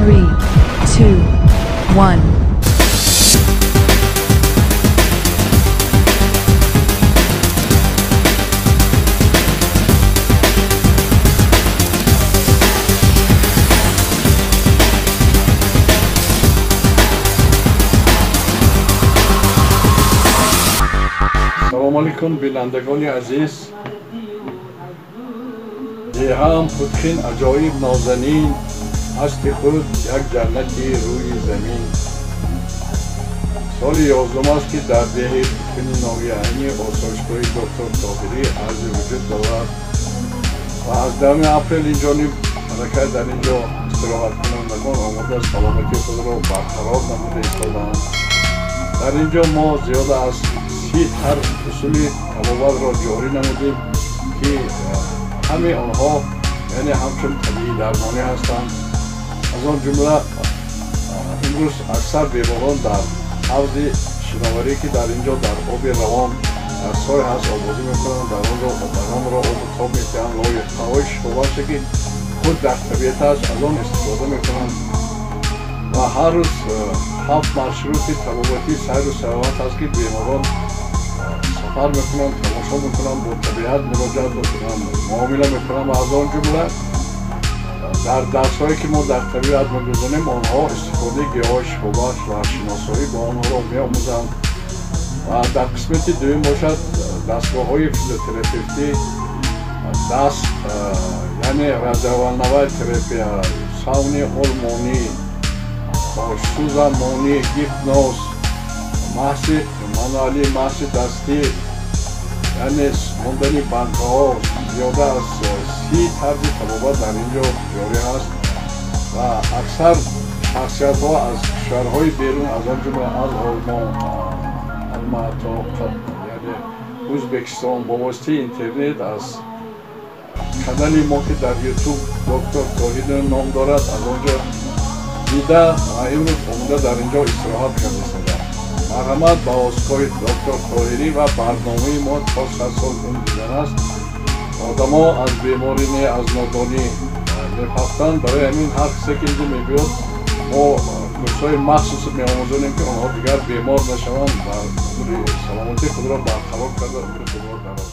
3, 2, 1. Салом алейкум, бинандагони азиз. Деҳам Худхин аҷоиб нозанин, ҳасти худ як ҷаннати рӯи замин. Соли 11 аст, ки дар деҳи Худхини ноҳияи Айнӣ осоишгоҳи доктор Тоҳирӣ арзи вуҷуд дорад ва аз 10 апрел инҷониб ҳаракат дар инҷо истироҳаткунандагон омода саломатии худро барқарор намуда истодаанд. Дар инҷо мо зиёда аз 30 ҳар усули табобатро ҷорӣ намудем, ки ҳамаи онҳо яъне ҳамчун табиӣ дармонӣ ҳастанд. Аз он ҷумла имрӯз аксар беморон дар ҳавзи шиноварӣ, ки дар инҷо дар оби равон дар сой ҳаст, обозӣ мекунанд, дар онро дар онро обу тоб медиҳанд. Лоиҳаҳои шифобахше, ки худ дар табиат аст, аз он истифода мекунанд ва ҳар рӯз 7 маршрути табобатии сайру сайёҳат ҳаст, ки беморон сафар мекунанд, тамошо мекунанд, бо табиат муроҷиат мекунанд, муомила мекунанд ва аз он ҷумла дар дарсҳое, ки мо дар табиат мегузаронем, онҳо истифодаи гиёҳҳои шифобахш ва шиносоӣ бо онҳоро меомӯзанд. Ва дар қисмати дуюм бошад дастгоҳҳои физиотерапевтӣ, даст яъне радиоволновая терапия, сауни олмонӣ, сӯзамонӣ, гипноз, маҳси мануалӣ, маҳси дастӣ, яъне мондани банкаҳо, зиёда аз 30 тарзи табобат дар ин ҷо ҷорӣ ҳаст ва аксар шахсиятҳо аз кишварҳои берун, аз он ҷумла аз Олмон, Алмато, яъне Ӯзбекистон, бо воситаи интернет аз канали мо, ки дар Ютуб доктор Тоҳир ном дорад, аз он ҷо дида ва имрӯз омода дар ин ҷо истироҳат карда истодаанд. Марҳамат ба осоишгоҳи доктор Тоҳирӣ ва барномаи мо то 100 сол умр дидан аст. Одамо аз беморӣ не, аз нодонӣ мепафтанд. Барои ҳамин ҳар касе, ки инҷо мебиёд, мо курсҳои махсус меомӯзонем, ки онҳо дигар бемор нашаванд ва умри саломатии худро барқарор карда, умри худро дароз.